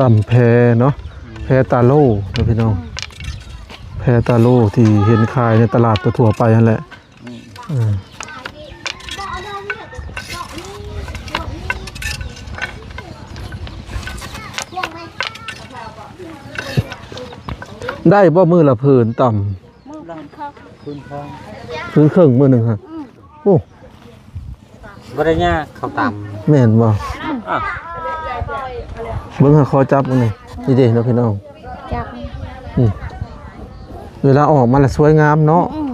ຕຳແພເນາະ ແພຕາໂລ່ເນາະພີ່ນ້ອງ ແພຕາໂລ່ທີ່ເຫັນຂາຍໃນຕະຫຼາດທົ່ວໆໄປຫັ້ນແຫຼະ. ອືມ ເອີ ໄດ້ບໍ່ມື້ລະຜືນຕຳ? ມື້ລະຜືນເຄິ່ງ ຜືນເຄິ່ງມື້ໜຶ່ງຫັ້ນ. ອືມ ໂອ້ ບໍ່ໄດ້ຍາກ ເຂົ້າຕຳ ແມ່ນບໍ່? ອືມ ອ່ະ ເບິ່ງຫາ ຂໍຈັບມື້ນີ້ ນີ້ເດ້ເນາະພີ່ນ້ອງ ຈັບ ອືມ ເວລາອອກມາລະສວຍງາມເນາະ. ອືມ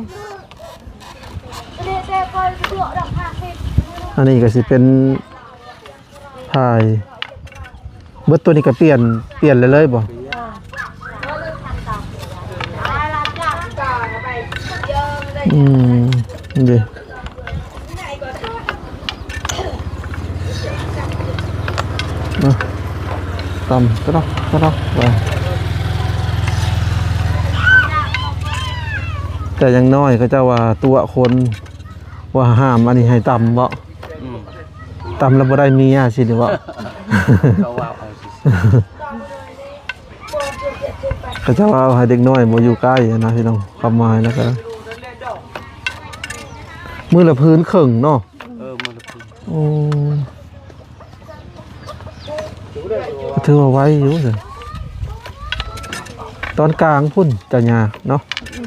ອັນນີ້ກໍຊິເປັນ ພາຍ ເບິດໂຕນີ້ກໍປ່ຽນ ປ່ຽນເລີຍ ເລີຍບໍ່? ອືມ ນີ້ເດ້ ມາ ຕຳກະດອກກະດອກໄປ ແຕ່ຢ່າງໜ້ອຍເຂົາເຈົ້າວ່າຕົວະຄົນ ວ່າຫ້າມອັນນີ້ໃຫ້ຕຳເບາະ? ອືມ ຕຳແລ້ວບໍ່ໄດ້ເມຍຊີ້ນີ້ເບາະ? ເຂົາເວົ້າເອົາຊື່ໆ ເຂົາເຈົ້າວ່າເອົາໃຫ້ເດັກນ້ອຍບໍ່ຢູ່ໃກ້ຫັ້ນນະພີ່ນ້ອງ ຄວາມໝາຍແລ້ວກະ ມື້ລະຜືນເຄິ່ງເນາະ. ເອີ ມື້ລະຜືນ ໂອ້ ຖືວ່າໄວຢູ່ ຕອນກາງພຸ້ນຈະຍາກເນາະ. ອື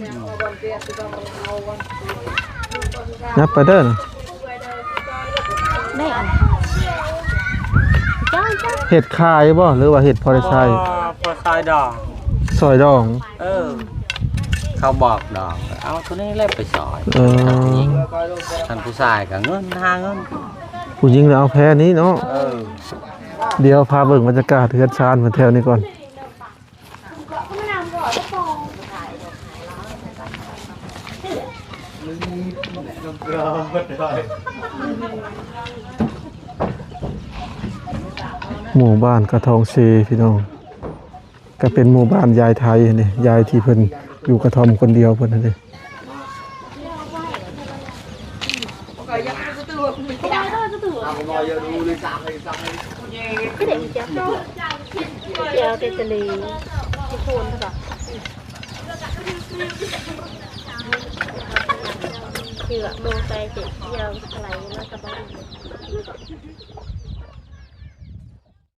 ມ ຍັບໄປເດີ ແມ່ນ ເຮັດຂາຍບໍ່ ຫຼືວ່າເຮັດພໍໄດ້ໃຊ້? ພໍ ພໍຊອຍດອງ ຊອຍດອງ. ເອີ ເຂົາບອກດອກ ເອົາໂຕນີ້ແຫຼະໄປຊອຍ. ເອີ ຄັນຜູ້ຊາຍກໍເງິນ ຫາເງິນ ຜູ້ຍິງລະເອົາແພນີ້ເນາະ. ເອີ ດຽວພາເບິ່ງບັນຍາກາດເຮືອນຊານເພິ່ນແຖວນີ້ກ່ອນ. ໝູ່ບ້ານກະທອງເຊ ພີ່ນ້ອງ ກະເປັນໝູ່ບ້ານຍາຍໄທນີ້ ຍາຍທີ່ເພິ່ນຢູ່ກະທ່ອມຄົນດຽວເພິ່ນຫັ້ນເດ້. ເຈົ້າເຕະທະເລ ທີ່ໂພນເຂົາບອກ ເຊື່ອໂມໄຊເຕະ ທີ່ເອົາໄຫຼມາກັບບ້ານ.